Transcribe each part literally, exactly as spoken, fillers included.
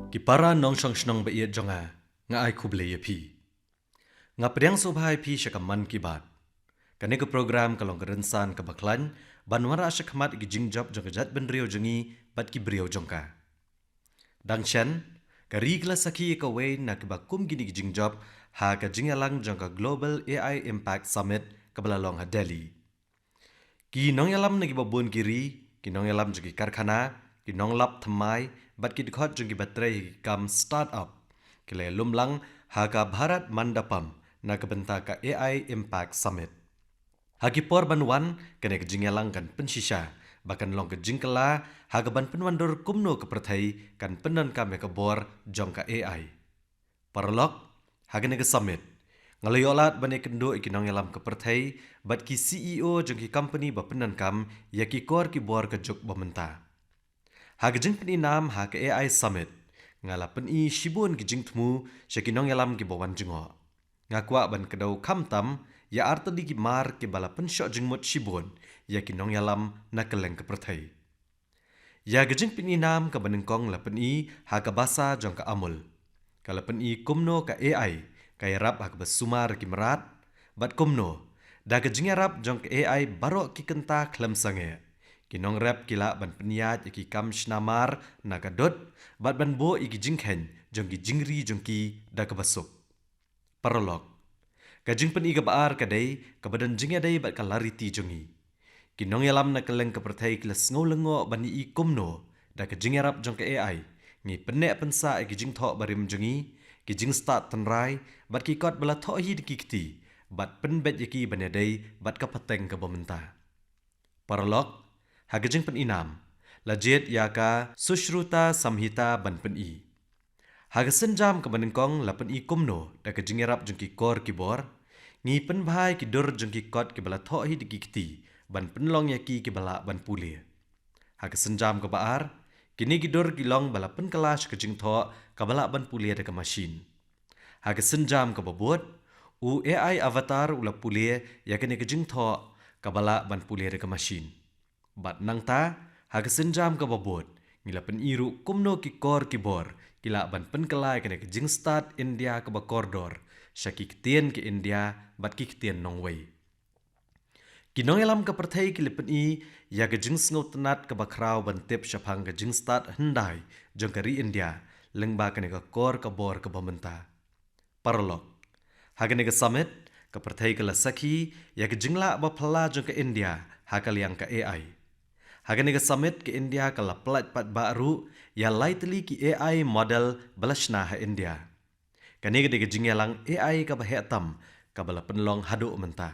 Ki para nongshong shnong ba ïeit jong nga, nga ai khublei ïa phi. Nga pdiang sngewbha ïa phi sha ka Mann Ki Baat. Kane ka program ka long ka rynsan kaba khlaiñ ban wanrah shakhmat ïa ki jingjop jong ka jaitbynriew jong ngi bad ki briew jong ka. Dang shen, ka ri ka la sakhi ïa kawei na kiba kum kine ki jingjop ha ka jingïalang jong ka Global A I Impact Summit kaba la long ha Delhi. Ki nongïalam na kiba bun ki ri, ki nongïalam jong ki karkhana, ki nonglap thymmai bad ki dkhot jong kiba trei ha ki kam start-up ki la ïalum lang ha ka Bharat Mandapam na ka bynta ka A I Impact Summit. Ha ki por ban wan, kane ka jingïalang kan pynshisha ba kan long ka jingkylla ha kaban pynwandur kumno ka pyrthei kan pyndonkam ïa ka bor jong ka A I. Paralok, ha kane ka summit, nga la ïoh lad ban ïakynduh ïa ki nongïalam ka pyrthei bad ki C E O jong ki company ba pyndonkam ïa ki kor ki bor ka juk ba mynta. Ha ka jingpyni nam ha ka A I Summit, nga la pyni shibun ki jingthmu sha ki nongïalam kiba wan jngoh. Nga kwah ban kdew khamtam ïa artylli ki mar kiba la pynshoh jingmut shibun ïa ki nongïalam na kylleng ka pyrthei. Ïa ka jingpyni nam kaba nyngkong la pyni ha ka basa jong ka Amul. Ka la pyni kumno ka A I ka ïarap ha kaba sumar ki mrad, bad kumno da ka jingïarap jong ka A I baroh ki kynta khlem sangeh, ki nongrep ki lah ban pynïaid ïa ki kam shna mar na ka dud bad ban buh ïa ki jingkheiñ jong ki jingri jong ki da kaba suk. Paralok, ka jingpyni kaba ar ka dei kaba don jingïadei bad ka lariti jong ngi. Ki nongïalam na kylleng ka pyrthei ki la sngew lyngngoh ban ïohi kumno da ka jingïarap jong ka A I ngi pynneh pynsah ïa ki jingthoh barim jong ngi, ki jingstad tynrai bad ki kot ba la thoh hi da ki kti, bad pynbeit ïa ki ban ïadei bad ka pateng kaba mynta. Paralok, ha ka jingpyni nam, la jied ïa ka Sushruta Samhita ban pyni. Ha ka sienjam kaba nyngkong la pyni kumno da ka jingïarap jong ki kor ki bor ngi pynbha ïa ki dur jong ki kot kiba la thoh hi da ki kti ban pynlong ïa ki kiba lah ban pule. Ha ka sienjam kaba ar, kine ki dur ki long ba la pynkylla sha ka jingthoh kaba lah ban pule da ka mashin. Ha ka sienjam kaba bud, u A I avatar u la pule ïa kane ka jingthoh kaba lah ban pule da ka mashin. Bad nangta, ha ka sienjam kaba bud, ngi la pyni ruh kumno ki kor ki bor ki lah ban pynkylla ïa kane ka jingstad India kaba kordor sha ki ktien ka India bad ki ktien nongwei. Ki nongïalam ka pyrthei ki la pyni ïa ka jingsngewtynnad kaba khraw ban tip shaphang ka jingstad hyndai jong ka ri India lyngba kane ka kor ka bor kaba mynta. Paralok, ha kane ka summit, ka pyrthei ka la sakhi ïa ka jinglah ba phylla jong ka India ha ka liang ka A I. Ha kane ka summit ka India ka la pyllait paidbah ruh ïa lai tylli ki A I model ba la shna ha India. Kane ka dei ka jingïalang A I kaba heh tam kaba la pynlong haduh mynta.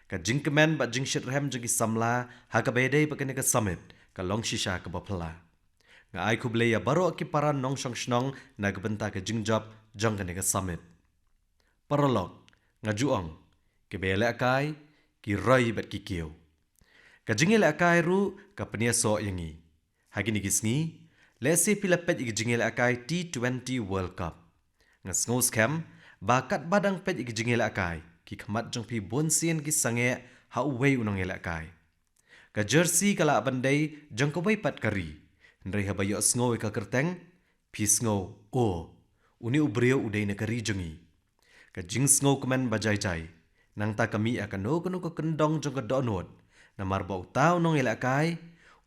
Ka jingkmen bad jingshitrhem jong ki samla ha kaba ïadei bad kane ka summit ka long shisha kaba phylla. Nga ai khublei ïa baroh ki para nongshong shnong na ka bynta ka jingjop jong kane ka summit. Paralok, nga ju ong, kiba ïalehkai ki roi bad ki kiew. Ka jingïalehkai ruh ka pynïasoh ïa ngi. Ha kine ki sngi, lehse phi la peit ïa ka jingïalehkai T twenty World Cup. Nga sngew skhem ba katba dang peit ïa ka jingïalehkai, ki khmat jong phi bun sien ki sangeh ha uwei u nongïalehkai. Ka jersey ka lah ban dei jong kawei pat ka ri, hynrei haba ïohsngew ïa ka kyrteng, phi sngew, o, une u briew u dei na ka ri jong ngi. Ka jingsngewkmen ba jai jai, nangta ka mih ha kano kano ka kyndong jong ka dohnud, namar ba uta u nongïalehkai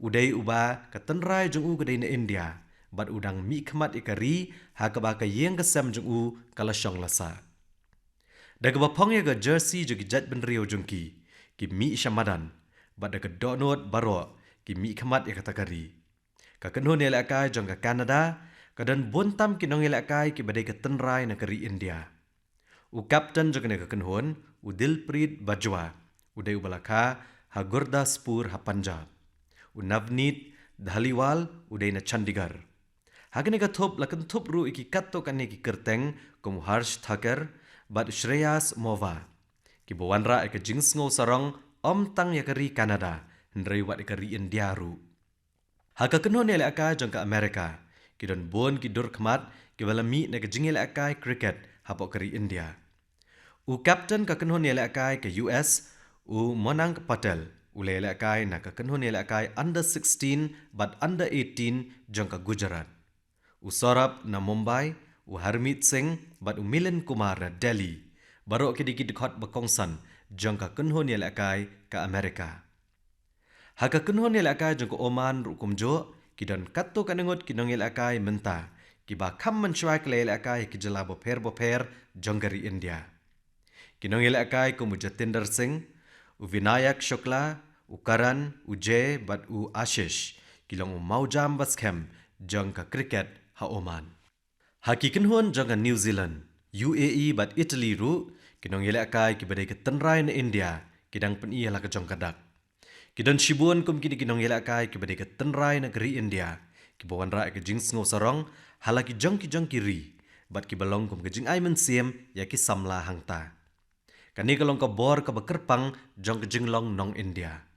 u dei uba ka tynrai jong u ka dei na India, bad u dang mihkhmat ïa ka ri ha kaba ka ïing ka sem jong u ka la shong la sah. Da kaba phong ïa ka jersey jong ki jaitbynriew jong ki, ki mih sha madan, bad da ka dohnud baroh ki mihkhmat ïa kata ka ri. Ka kynhun ïalehkai jong ka Canada ka don bun tam ki nongïalehkai kiba dei ka tynrai na ka ri India. U captain jong kane ka kynhun, u Dilpreet Bajwa, u dei uba la kha ha Gurdaspur ha Punjab. U Navneet Dhaliwal u dei na Chandigarh. Ha kane ka thup la kynthup ruh ïa ki katto katne ki kyrteng kum u Harsh Thakur bad Shreyas Mova, kiba wanrah ïa ka jingsngew sarong ym tang ïa ka ri Canada, hynrei wat ïa ka ri India ruh. Ha ka kynhun ïalehkai jong ka America, ki don bun ki dur khmat kiba la mih na ka jingïalehkai cricket hapoh ka ri India. U captain ka kynhun ïalehkai ka U S, u Mayank Patel, u la ïalehkai na ka kynhun ïalehkai under sixteen bad under eighteen jong ka Gujarat. U Saurabh na Mumbai, u Harmeet Singh bad u Milind Kumar na Delhi, baroh ki dei ki dkhot ba kongsan jong ka kynhun ïalehkai ka Amerika. Ha ka kynhun ïalehkai jong ka Oman ruh kumjuh, ki don katto katne ngut ki nongïalehkai mynta, kiba kham mynshuwa ki la ïalehkai ha ki jylla bapher bapher jong ka ri India. Ki nongïalehkai kum u Jatinder Singh, u Vinayak Shukla, u Karan, u Jay bad u Ashish, ki long u mawjam ba skhem jong ka cricket ha Oman. Ha ki kynhun jong ka New Zealand, U A E bad Italy ruh, ki nongïalehkai kiba dei ka tynrai na India, ki dang pyni ïa la ka jong ka dak. Ki don shibun kum kine ki nongïalehkai kiba dei ka tynrai na ka ri India, kiba wanrah ïa ka jingsngew sarong ha la ki jong ki jong ki ri, bad kiba long kum ka jingai mynsiem ïa ki samla hangta. Kane ka long ka bor kaba kyrpang jong ka jinglong nong India.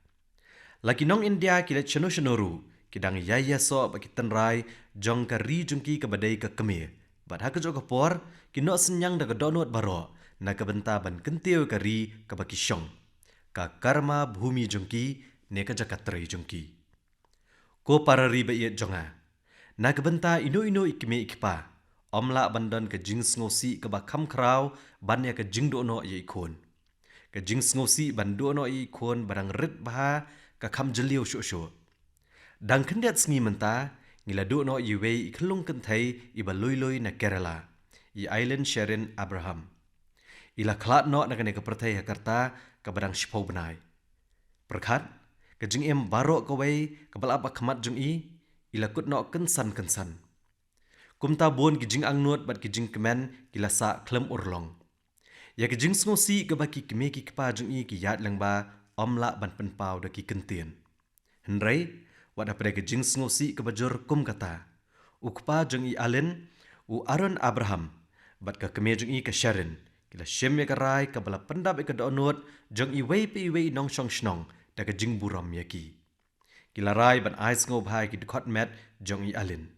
La ki nong India ki leit shano shano ruh, ki dang ïai ïasoh bad ki tynrai jong ka ri jong ki kaba dei ka kmie. Bad ha kajuh ka por, ki noh synñiang da ka dohnud baroh, na ka bynta ban kyntiew ïa ka ri kaba ki shong, ka karma bhumi jong ki, ne ka jaka trei jong ki. Ko para ri ba ïeit jong nga, na ka bynta ino ino i kmie i kpa, ym lah ban don ka jingsngewsih kaba kham khraw ban ïa ka jingduh noh ïa i khun. Ka jingsngewsih ban duh noh ïa i khun ba dang rit bha ka kham jylliew shuh shuh. Dang khyndiat sngi mynta, ngi la duh noh ïa iwei i khyllung kynthei iba lui lui na Kerala, i Aileen Sherin Abraham. I la khlad noh na kane ka pyrthei ha ka rta kaba dang shiphew bnai. Pyrkhat, ka jingim baroh kawei kaba la ap ha khmat jong i, i la kut noh kynsan kynsan. Kumta bun ki jingangnud bad ki jingkmen ki la sah khlem urlong. Ïa ka jingsngewsih kaba ki kmie ki kpa jong i ki ïaid lyngba, ym lah ban pynpaw da ki ktien. Hynrei, wat hapdeng ka jingsngewsih kaba jur kum kata, u kpa jong i Aileen, u Arun Abraham, bad ka kmie jong i ka Sherin, ki la shim ïa ka rai kaba la pyndap ïa ka dohnud jong iwei pa iwei i nongshong shnong da ka jingburom ïa ki. Ki la rai ban ai sngewbha ïa ki dkhot met jong i Aileen.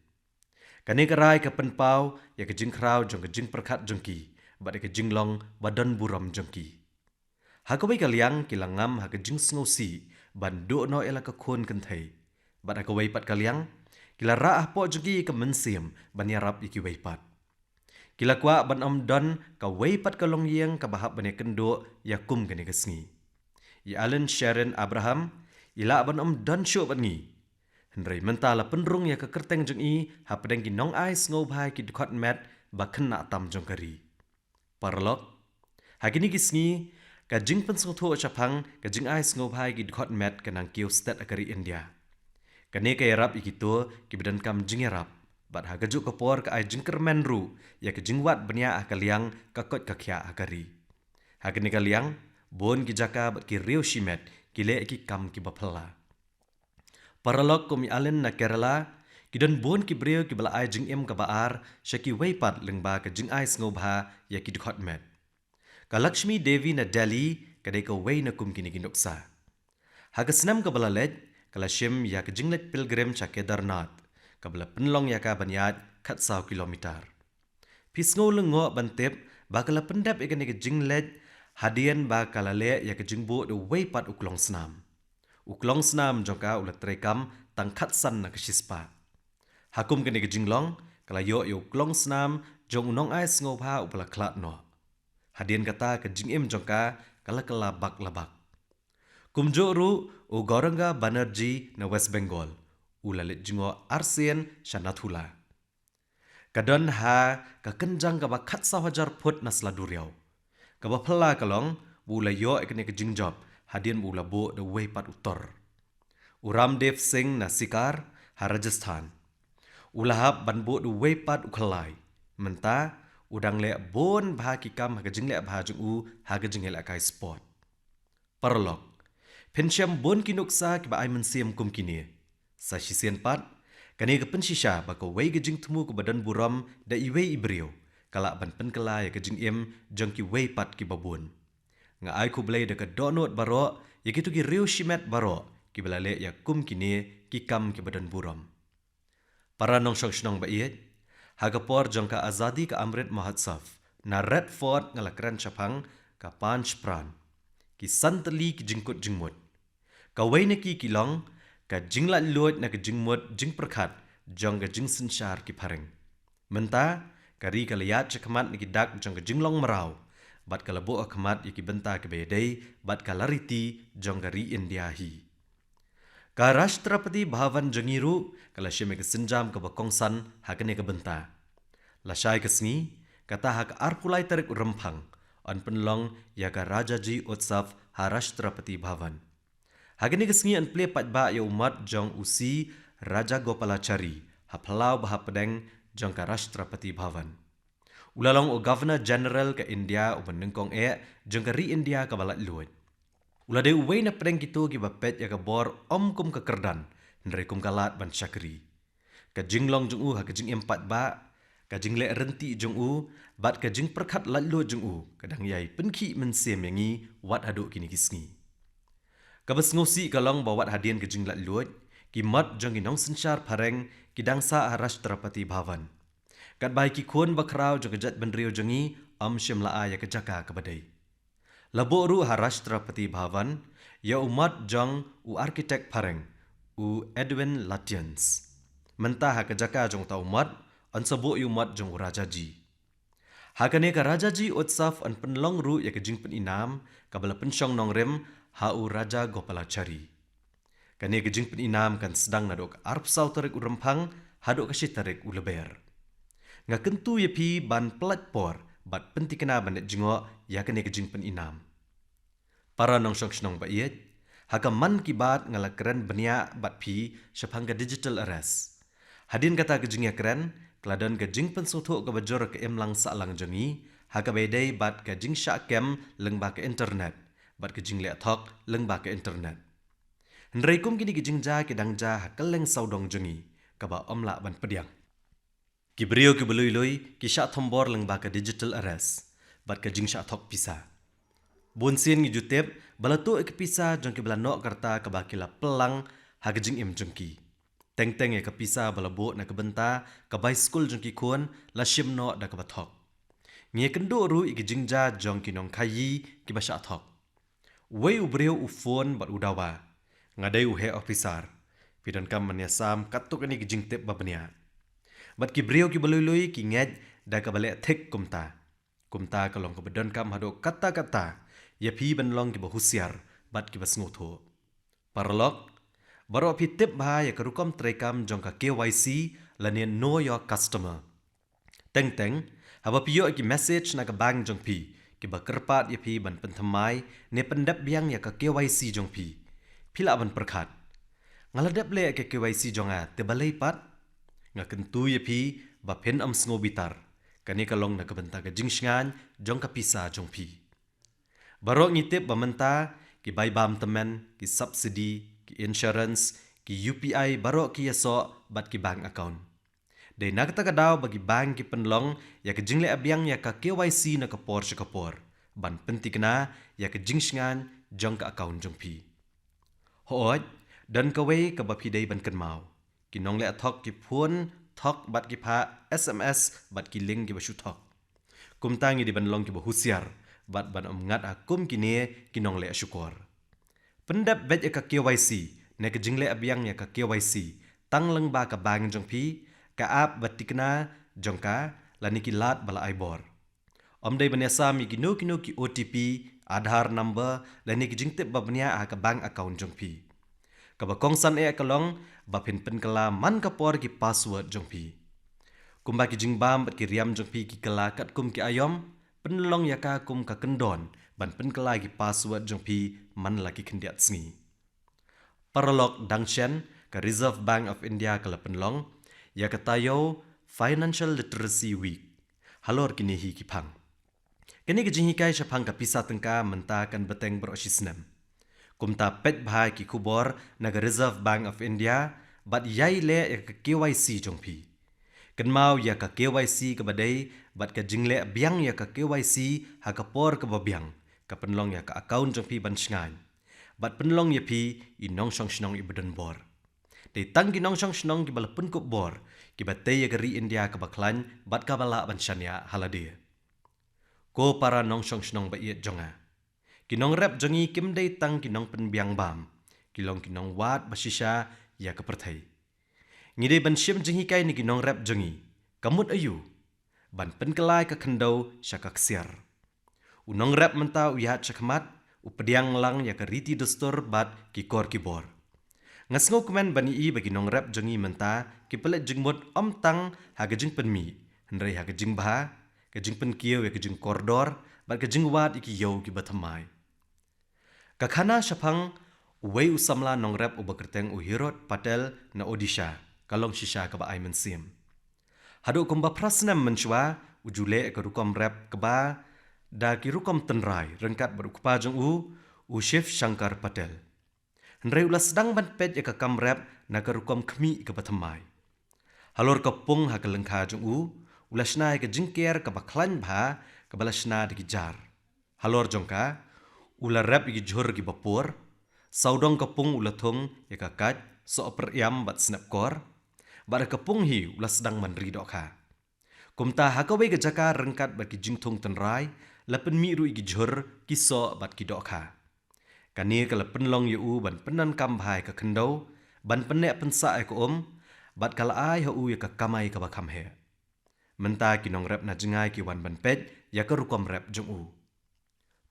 Kane ka rai ka pynpaw ïa ka jingkhraw jong ka jingpyrkhat jong ki, bad ïa ka jinglong ba don burom jong ki. Ha kawei ka liang ki la ngam ha ka jingsngewsih ban duh noh ïa la ka khun kynthei. Bad ha kawei pat ka liang, ki la rah hapoh jong ki ka mynsiem ban ïarap ïa kiwei pat. Ki la kwah ban ym don kawei pat ka longïing kaba hap ban ïakynduh ïa kum kane ka sngi. I Aileen Sherin Abraham, i lah ban ym don shuh bad ngi. Hynrei mynta la pynrung ïa ka kyrteng jong i hapdeng ki nongai sngewbha ki dkhot met ba khynnah tam jong ka ri. Paralok, ha kine ki sngi, ka jingpynsngewthuh shaphang ka jingai sngewbha ki dkhot met ka nang kiew stet ha ka ri India. Kane ka ïarap ïa kito kiba donkam jingïarap, bad ha kajuh ka por ka ai jingkyrmen ruh ïa ka jingwad bniah ha ka liang ka koit ka khiah ha ka ri. Ha kane ka liang, bun ki jaka bad ki riew shimet ki leh ïa ki kam kiba phylla. Paralok, kum i Aileen na Kerala, ki don bun ki briew kiba la ai jingim kaba ar sha kiwei pat lyngba ka jingai sngewbha ïa ki dkhot met. Ka Lakshmi Devi na Delhi ka dei kawei na kum kine ki nuksa. Ha ka snem kaba la leit, ka la shim ïa ka jingleit pilgrim sha Kedarnath, kaba la pynlong ïa ka ban ïaid khatsaw kilometer. Phi sngew lyngngoh ban tip ba ka la pyndep ïa kane ka jingleit hadien ba ka la leh ïa ka jingbuh da uwei pat u klongsnam. U klongsnam jong ka u la treikam tang khatsan na ka shispah. Ha kum kane ka jinglong, ka la ïoh ïa u klongsnam jong u nongai sngewbha uba la khlad noh. Hadien kata ka jingim jong ka ka la kylla bak la bak. Kumjuh ruh u Gauranga Banerjee na West Bengal, u la leit jngoh arsien sha Nathula. Ka don ha ka kynjang kaba khatsaw hajar phut na sla duriaw. Kaba phylla ka long ba u la ïoh ïa kane ka jingjop hadien ba u la buh da uwei pat u tor. U Ramdev Singh na Sikar ha Rajasthan, u la hap ban buh da uwei pat u khyllai. Mynta u dang leh bun bha ki kam ha ka jingleh bha jong u ha ka jingïalehkai sport. Paralok, phin shem bun ki nuksa kiba ai mynsiem kum kine. Sa shisien pat, kane ka pynshisha ba kawei ka jingthmu kaba don burom da iwei i briew ka lah ban pynkylla ïa ka jingim jong kiwei pat kiba bun. Nga ai khublei da ka dohnud baroh ïa kito ki riew shimet baroh kiba la leh ïa kum kine ki kam kiba don burom. Para nongshong shnong ba ïeit, ha ka por jong ka Azadi Ka Amrit Mahotsav na Red Fort nga la kren shaphang ka Panch Pran, ki san tylli ki jingkut jingmut. Kawei na ki ki long ka jinglaitluid na ka jingmut jingpyrkhat jong ka jingsynshar ki phareng. Mynta ka ri ka la ïaid shakhmat na ki dak jong ka jinglong mraw bad ka la buh hakhmat ïa ki bynta kiba ïadei bad ka lariti jong ka ri India hi. Ka Rashtrapati Bhavan jong ngi ruh ka la shim ïa ka sienjam kaba kongsan ha kane ka bynta. Lashai ka sngi, kata ha ka arphew lai tarik u Rymphang, yn pynlong ïa ka Rajarshi Utsav ha Rashtrapati Bhavan. Ha kane ka sngi yn plie paidbah ïa u mot jong u C Rajagopalachari ha phyllaw ba hapdeng jong ka Rashtrapati Bhavan. U la long u Governor General ka India uba nyngkong eh jong ka ri India kaba laitluid. U la dei uwei na pdeng kito kiba peit ïa ka bor ym kum ka kyrdan, hynrei kum ka lad ban shakri. Ka jinglong jong u ha ka jingim paidbah, ka jingleh rynti jong u bad ka jingpyrkhat laitluid jong u ka dang ïai pynkhih mynsiem ïa ngi wat haduh kine ki sngi. Kaba sngewsih ka long ba wat hadien ka jinglaitluid, ki mot jong ki nongsynshar phareng ki dang sah ha Rashtrapati Bhavan. Katba ïa ki khun bakhraw jong ka jaitbynriew jong ngi ym shym la ai ïa ka jaka kaba dei. La buh ruh ha Rashtrapati Bhavan ïa u mot jong u architect phareng, u Edwin Lutyens. Mynta ha ka jaka jong uta u mot yn sa buh ïa u mot jong u Rajarshi. Ha kane ka Rajarshi Utsav yn pynlong ruh ïa ka jingpyninam kaba la pynshong nongrim ha u Rajagopalachari. Kane ka jingpyninam kan sdang naduh ka arphew saw tarik u Rymphang haduh ka shi tarik u Lber. Nga kyntu ïa phi ban pyllait por bad pynthikna ban leit jngoh ïa kane ka jingpyninam. Para nongshong shnong ba ïeit, ha ka Mann Ki Baat nga la kren bniah bad phi shaphang ka digital arrest. Hadien kata ka jingïakren ka la don ka jingpynsngewthuh kaba jur ka imlang sahlang jong ngi ha kaba ïadei bad ka jingshah kem lyngba ka internet bad ka jingleh thok lyngba ka internet. Hynrei kum kine ki jingjia ki dang jia ha kylleng sawdong jong ngi, kaba ym lah ban pdiang. Ki briew kiba lui lui ki shah thombor lyngba ka digital arrest bad ka jingshah thok pisa. Bun sien ngi ju tip ba la tuh ïa ki pisa jong kiba la noh ka rta kaba ki la pynlang ha ka jingim jong ki. Teng teng ïa ka pisa ba la buh na ka bynta ka bai skul jong ki khun la shim noh da kaba thok. Ngi ïakynduh ruh ïa ki jingjia jong ki nongkhaïi kiba shah thok. Uwei u briew u phone bad u dawa, "Nga dei u heh ophisar. Phi donkam ban ïasam katto katne ki jingtip ba bniah." Bad ki briew kiba lui lui ki ngeit da kaba leh thik kumta. Kumta ka long kaba donkam haduh katta katta ïa phi ban long kiba husiar bad kiba sngewthuh. Paralok, baroh phi tip bha ïa ka rukom treikam jong ka K Y C lane Know Your Customer. Teng teng, haba phi ïoh ki message na ka bank jong phi kiba kyrpad ïa phi ban pynthymmai ne pyndep biang ïa ka K Y C jong phi, phi lah ban pyrkhat, "Nga la dep leh ïa ka K Y C jong nga te balei pat?" Nga kyntu ïa phi ba phin ym sngew bitar. Kane ka long na ka bynta ka jingshngaiñ jong ka pisa jong phi. Baroh ngi tip ba mynta ki bai bam tymmen, ki subsidy, ki insurance, ki U P I baroh ki ïasoh bad ki bank account. Dei na kata ka daw ba ki bank ki pynlong ïa ka jingleh biang ïa ka K Y C na ka por sha ka por ban pynthikna ïa ka jingshngaiñ jong ka account jong phi. Hooid, don kawei kaba phi dei ban kynmaw. Ki nongleh thok ki phone thok bad ki phah S M S bad ki link kiba shu thok. Kumta ngi dei ban long kiba husiar bad ban ym ngat ha kum kine ki nongleh shukor. Pyndep beit ïa ka K Y C ne ka jingleh biang ïa ka K Y C tang lyngba ka bank jong phi, ka app ba thikna jong ka lane ki lad ba la ai bor. Ym dei ban ïasam ïa kino kino ki O T P, Aadhaar number lane ki jingtip ba bniah ha ka bank account jong phi. Kaba kongsan eh ka long ba phin pynkylla man ka por ki password jong phi. Kumba ki jingbam bad ki riam jong phi ki kylla katkum ki aïom, pynlong ïa ka kum ka kyndon ban pynkylla ki password jong phi man la ki khyndiat sngi. Paralok, dang shen ka Reserve Bank of India ka la pynlong ïa ka taïew Financial Literacy Week halor kine hi ki phang. Kane ka jinghikai shaphang ka pisa tyngka mynta kan bteng baroh shi snem. Kumta peit bha ki khubor na ka Reserve Bank of India bad ïai leh ïa ka K Y C jong phi. Kynmaw ïa ka K Y C kaba dei bad ka jingleh biang ïa ka K Y C ha ka por kaba biang ka pynlong ïa ka account jong phi ban shngaiñ bad pynlong ïa phi i nongshong shnong iba don bor. Dei tang ki nongshong shnong kiba la pynkup bor kiba tei ïa ka ri India kaba khlaiñ bad kaba lah ban shaniah ha lade. Ko para nongshong shnong ba ïeit jong nga, ki nongrep jong ngi kim dei tang ki nongpynbiang bam, ki long ki nongwad ba shisha ïa ka pyrthei. Ngi dei ban shim jinghikai na ki nongrep jong ngi Ka mut aïu ban pynkylla ïa ka khyndew sha ka ksiar? U nongrep mynta u ïaid shakhmat, u pdiang lang ïa ka riti dustur bad ki kor ki bor. Nga sngewkmen ban ïohi ba ki nongrep jong ngi mynta ki pynleit jingmut ym tang ha ka jingpynmih, hynrei ha ka jingbha, ka jingpynkiew ïa ka jingkordor bad ka jingwad ïa ki ïew kiba thymmai. Ka khana shaphang uwei u samla nongrep uba kyrteng u Hirot Patel na Odisha ka long shisha kaba ai mynsiem. Haduh kumba phra snem mynshuwa u ju leh ka rukom rep kba da ki rukom tynrai ryngkat bad u kpa jong u, u Shiv Shankar Patel. Hynrei u la sdang ban peit ïa ka kam rep na ka rukom khmih kaba thymmai. Halor ka pung ha ka lyngkha jong u, u la shna ïa ka jingker kaba khlaiñ bha kaba la shna da ki jar. Halor jong ka, u la rep ïa ki jhur kiba pur. Sawdong ka pung u la thung ïa ka kait, soh pyrïam bad snep kor. Bad ha ka pung hi u la sdang ban ri dohkha. Kumta ha kawei ka jaka ryngkat bad ki jingthung tynrai, la pynmih ruh ïa ki jhur, ki soh bad ki dohkha. Kane ka la pynlong ïa u ban pyndonkam bha ïa ka khyndew, ban pynneh pynsah ïa ka um, bad ka la ai ha u ïa ka kamai kaba kham heh. Mynta ki nongrep na jngai ki wan ban peit ïa ka rukom rep jong u.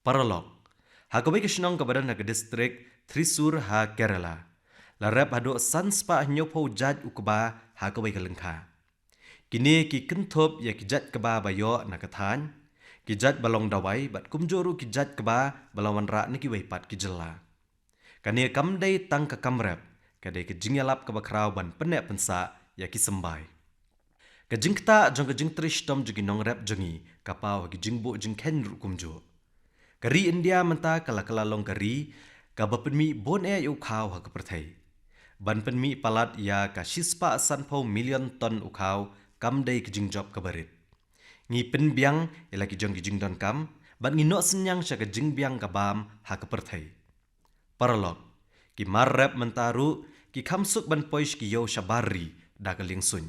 Paralok, ha kawei ka shnong kaba don ha ka distrik Thrissur ha Kerala, la rep haduh san spah hynñiewphew jait u kba ha kawei ka lyngkha. Kine ki kynthup ïa ki jait kba ba ïoh na ka thaiñ, ki jait ba long dawai bad kumjuh ruh ki jait kba ba la wanrah na kiwei pat ki jylla. Kane kam dei tang ka kam rep, ka dei ka jingïalap kaba khraw ban pynneh pynsah ïa ki symbai. Ka jingktah jong ka jingtrei shitom jong ki nongrep jong ngi ka paw ha ki jingbuh jingkheiñ ruh kumjuh. Ka ri India mynta ka la kylla long ka ri kaba pynmih bun eh ïa u khaw ha ka pyrthei. Ban pynmih palat ïa ka shispah sanphew million ton u khaw kam dei ka jingjop kaba rit. Ngi pynbiang ïa la ki jong ki jingdonkam bad ngi noh synñiang sha ka jingbiang ka bam ha ka pyrthei. Paralok, ki mar rep mynta ruh ki kham suk ban poi sha ki ïew shabar ri da ka liengsuiñ.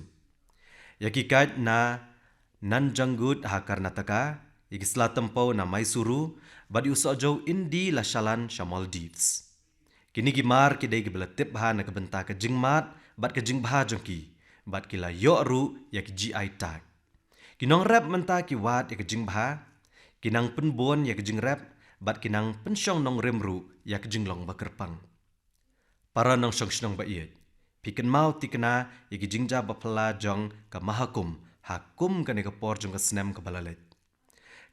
Ïa ki kait na Nanjangud ha Karnataka, ïa ki sla tympew na Mysuru, bad ïa u sohjew Indi la shalan sha Maldives. Kine ki mar ki dei kiba la tip bha na ka bynta ka jingmad bad ka jingbha jong ki, bad ki la ïoh ruh ïa ki G I tag. Ki nongrep mynta ki wad ïa ka jingbha, ki nang pynbun ïa ka jingrep, bad ki nang pynshong nongrim ruh ïa ka jinglong ba kyrpang. Para nongshong shnong ba ïeit, phi kynmaw thikna ïa ki jingjia ba phylla jong ka Mahakumbh ha kum kane ka por jong ka snem kaba la leit.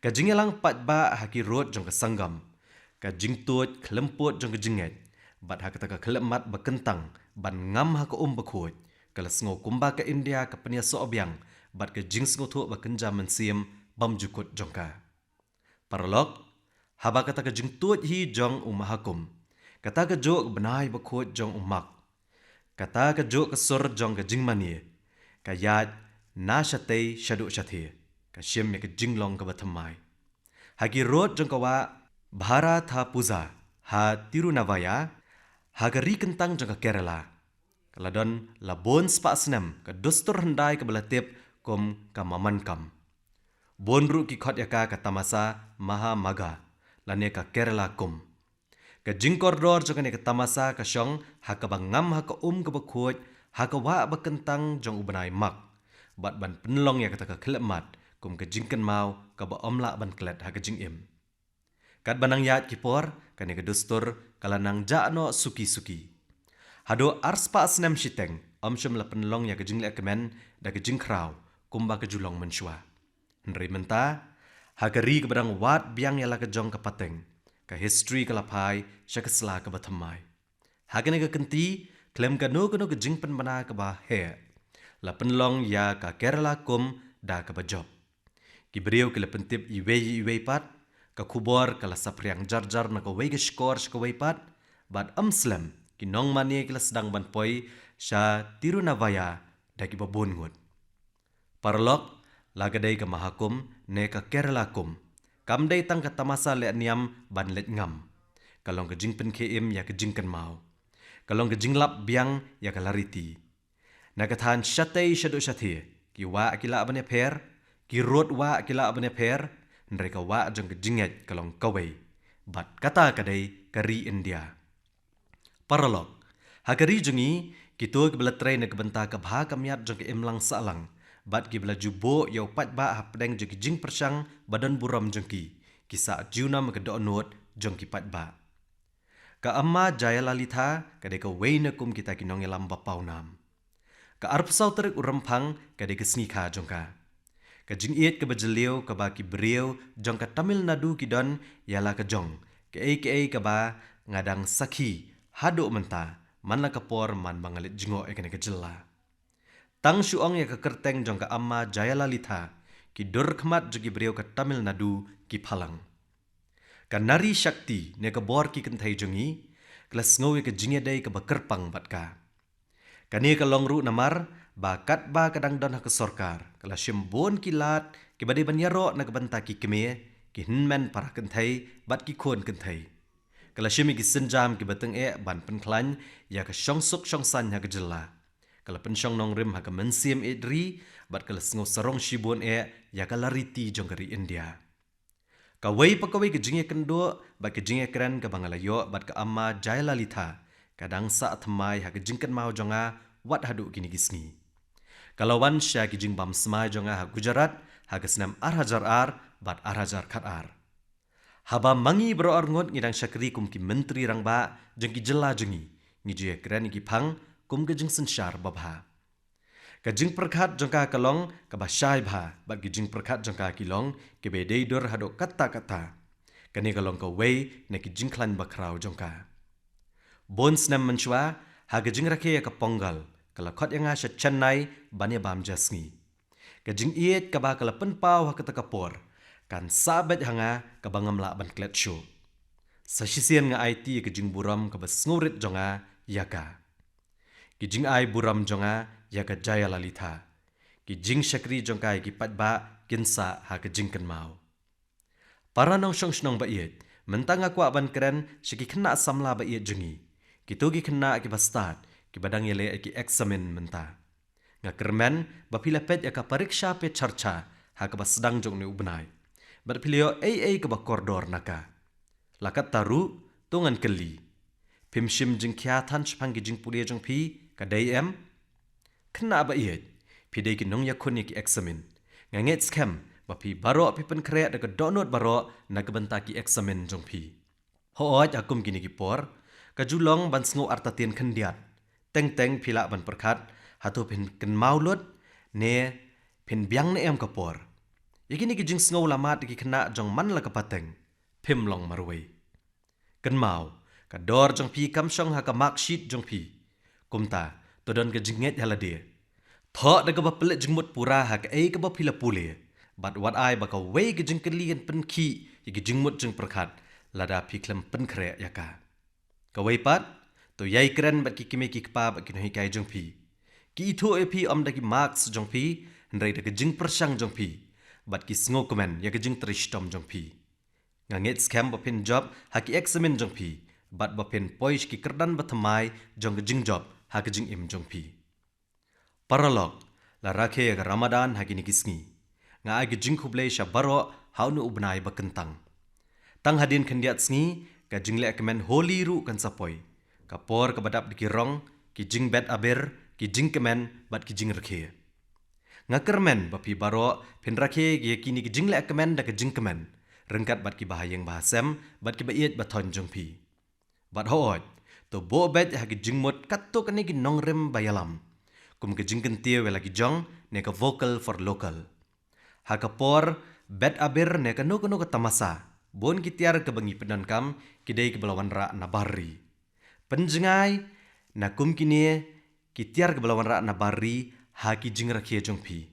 Ka jingïalang paidbah ha ki rud jong ka Sangam, ka jingtuid khlem pud jong ka jingngeit, bad ha kata ka khyllipmat ba kyntang ban ngam ha ka um bakhuid, ka la sngew kumba ka India ka pynïasoh biang bad ka jingsngewthuh ba kynja mynsiem bymjukut jong ka. Paralok, haba kata ka jingtuid hi jong u Mahakumbh, kata kajuh ka bnai bakhuid jong u Magh, kata kajuh ka sur jong ka jingmane, ka ïaid na shatei shaduh shathie, ka shim ïa ka jinglong kaba thymmai. Ha ki rud jong ka wah Bharathappuzha ha Tirunavaya, ha ka ri kyntang jong ka Kerala, ka la don la bun spah snem ka dustur hyndai kaba la tip kum ka Mammankam. Bun ruh ki khot ïa ka ka tamasa Mahamagha, lane ka Kerala Kumbh. Ka jingkordor jong kane ka tamasa ka shong ha kaba ngam ha ka um kaba khuid, ha ka wah ba kyntang jong u bnai Magh, bad ban pynlong ïa kata ka khyllipmat kum ka jingkynmaw kaba ym lah ban klet ha ka jingim. Katba nang ïaid ki por, kane ka dustur ka la nang jah noh suki suki. Haduh arspah snem shiteng ym shym la pynlong ïa ka jinglehkmen da ka jingkhraw kumba ka ju long mynshuwa. Hynrei mynta, ha ka ri kaba dang wad biang ïa la ka jong ka pateng, ka history ka la phai sha ka sla kaba thymmai. Ha kane ka kynti, khlem kano kano ka jingpynbna kaba heh, la pynlong ïa ka Kerala Kumbh da kaba jop. Ki briew ki la pyntip iwei ïa iwei pat, ka khubor ka la saphriang jar jar na kawei ka shkor sha kawei pat, bad ym slem ki nongmane ki la sdang ban poi sha Tirunavaya da kiba bun ngut. Paralok, la ka dei ka Mahakumbh ne ka Kerala Kumbh, kam dei tang ka tamasa leh niam ban leit ngam. Ka long ka jingpynkhie im ïa ka jingkynmaw. Ka long ka jinglap biang ïa ka lariti. Na ka thaiñ shatei shaduh shathie, ki wah ki lah ban ïapher, ki rud wah ki lah ban ïapher, hynrei ka wah jong ka jingngeit ka long kawei. Bad kata ka dei ka ri India. Paralok, ha ka ri jong ngi, kito kiba la trei na ka bynta ka bha ka miat jong ka imlang sahlang, bad kiba la ju buh ïa u paidbah hapdeng jong ki jingpyrshang ba don burom jong ki, ki sah junom ha ka dohnud jong ki paidbah. Ka Amma Jayalalitha ka dei kawei na kum kita ki nongïalam ba pawnam. Ka arphew saw tarik u Rymphang ka dei ka sngi kha jong ka. Ka jingïeit kaba jylliew kaba ki briew jong ka Tamil Nadu ki don ïa la ka jong, kaei kaei kaba nga dang sakhi haduh mynta, man la ka por man ba nga leit jngoh ïa kane ka jylla. Tang shu ong ïa ka kyrteng jong ka Amma Jayalalitha, ki dur khmat jong ki briew ka Tamil Nadu ki phalang. Ka Nari Shakti ne ka bor ki kynthei jong ngi, ka la sngew ïa ka jingïadei kaba kyrpang bad ka. Kane ka long ruh namar ba katba ka dang don ha ka sorkar, ka la shim bun ki lad kiba dei ban ïaroh na ka bynta ki kmie, ki hynmen para kynthei bad ki khun kynthei. Ka la shim ïa ki sienjam kiba tyngeh ban pynkhlaiñ ïa ka shongsuk shongsaiñ ha ka jylla. Ka la pynshong nongrim ha ka mynsiem ïeit ri bad ka la sngew sarong shibun eh ïa ka lariti jong ka ri India. Kawei pa kawei ka jingïakynduh bad ka jingïakren kaba nga la ïoh bad ka Amma Jayalalitha ka dang sah thymmai ha ka jingkynmaw jong nga wat haduh kine ki sngi. Ka la wan sha ki jingbam smai jong nga ha Gujarat ha ka snem ar hajar ar bad ar hajar khatar. Haba ma ngi baroh arngut ngi dang shakri kum ki myntri rangbah jong ki jylla jong ngi, ngi ju ïakren ïa ki phang kum ka jingsynshar babha. Ka jingpyrkhat jong ka ka long kaba shai bha bad ki jingpyrkhat jong ka ki long kiba dei dur haduh katta katta. Kane ka long kawei na ki jingkhlaiñ bakhraw jong ka. Bun snem mynshuwa, ha ka jingrakhe ïa ka Pongal, ka la khot ïa nga sha Chennai ban ïa bam ja sngi. Ka jingïeit kaba ka la pynpaw ha kata ka por kan sah beit ha nga kaba ngam lah ban klet shuh. Sa shisien nga aiti ïa ka jingburom kaba sngewrit jong nga ïa ka. Ki jingai burom jong nga ïa ka Jayalalitha, ki jingshakri jong ka ïa ki paidbah kin sah ha ka jingkynmaw. Para nongshong shnong ba ïeit, mynta nga kwah ban kren sha ki khynnah samla ba ïeit jong ngi, kito ki khynnah kiba stad kiba dang ïaleh ïa ki eksamin mynta. Nga kyrmen ba phi la peit ïa ka Pariksha Pe Charcha ha kaba sdang jong une u bnai, bad phi la ïoh ei ei kaba kordor na ka. La katta ruh, to ngan kylli, phim shim jingkhia than shaphang ki jingpule jong phi ka dei em? Khynnah ba ïeit, phi dei ki nongïakhun ïa ki eksamin. Nga ngeit skhem ba phi baroh phi pynkhreh da ka dohnud baroh na ka bynta ki eksamin jong phi. Hooid, ha kum kine ki por, ka ju long ban sngew artatien khyndiat. Teng teng phi lah ban pyrkhat, hato phin kynmaw lut ne phin biang ne em ka por. Ïa kine ki jingsngew lamad ïa ki khynnah jong man la ka pateng, phim long marwei. Kynmaw, ka dor jong phi kam shong ha ka mark sheet jong phi. Kumta, to don ka jingngeit ha lade. Thoh da kaba pynleit jingmut pura ha kaei kaba phi la pule, bad wat ai ba kawei ka jingkylli kan pynkhih ïa ka jingmut jingpyrkhat lada phi khlem pynkhreh ïa ka. Kawei pat, to ïai kren bad ki kmie ki kpa bad ki nonghikai jong phi. Ki ithuh ïa phi ym da ki marks jong phi, hynrei da ka jingpyrshang jong phi, bad ki sngewkmen ïa ka jingtrei shitom jong phi. Nga ngeit skhem ba phin jop ha ki eksamin jong phi, bad ba phin poi sha ki kyrdan bathymmai jong ka jingjop ha ka jingim jong phi. Paralok, la rakhe ïa ka Ramadan ha kine ki sngi. Nga ai ka jingkhublei sha baroh ha une u bnai ba kyntang. Tang hadien khyndiat sngi, ka jingleh kmen Holi ruh kan sa poi. Ka por kaba dap da ki rong, ki jingbet abir, ki jingkmen, bad ki jingrakhe. Nga kyrmen ba phi baroh phin rakhe ïa kine ki jingleh kmen da ka jingkmen, ryngkat bad ki bahaïing bahasem, bad ki ba ïeit ba thoiñ jong phi. Bad hooid, to buh beit ha ki jingmut katto katne ki nongrim ba ïalam, kum ka jingkyntiew ïa la ki jong ne ka vocal for local. Ha ka por bet abir ne kano kano ka tamasa, bun ki tiar kaba ngi pyndonkam ki dei kiba la wanrah na bar ri. Pynjngai na kum kine ki tiar kiba la wanrah na bar ri ha ki jingrakhe jong phi.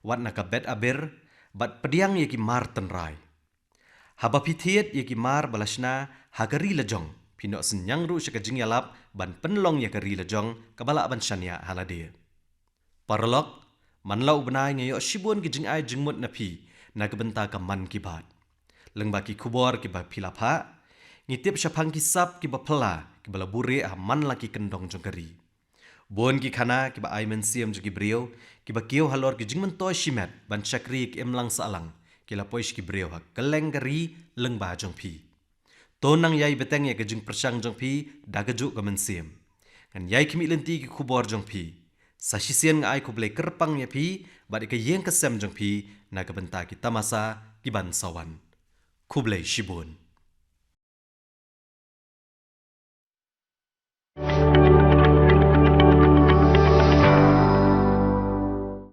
Wat na ka bet abir, bad pdiang ïa ki mar tynrai. Haba phi thied ïa ki mar ba la shna ha ka ri la jong, phi noh synñiang ruh sha ka jingïalap ban pynlong ïa ka ri la jong kaba lah ban shaniah ha lade. Paralok, man la u bnai nga ïoh shibun ki jingai jingmut na phi na ka bynta ka Mann Ki Baat. Lyngba ki khubor kiba phi la phah, ngi tip shaphang ki sap kiba phylla kiba la buhrieh ha man la ki kyndong jong ka ri. Bun ki khana kiba ai mynsiem jong ki briew, kiba kiew halor ki jingmyntoi shimet ban shakri ïa ka imlang sahlang, ki la poi sha ki briew ha kylleng ka ri lyngba jong phi. To nang ïai bteng ïa ka jingpyrshang jong phi da kajuh ka mynsiem. Ngan ïai khmih lynti ïa ki khubor jong phi. Sa shisien nga ai khublei kyrpang ïa phi bad ïa ka ïing ka sem jong phi na ka bynta ki tamasa ki ban sa wan. Khublei shibun.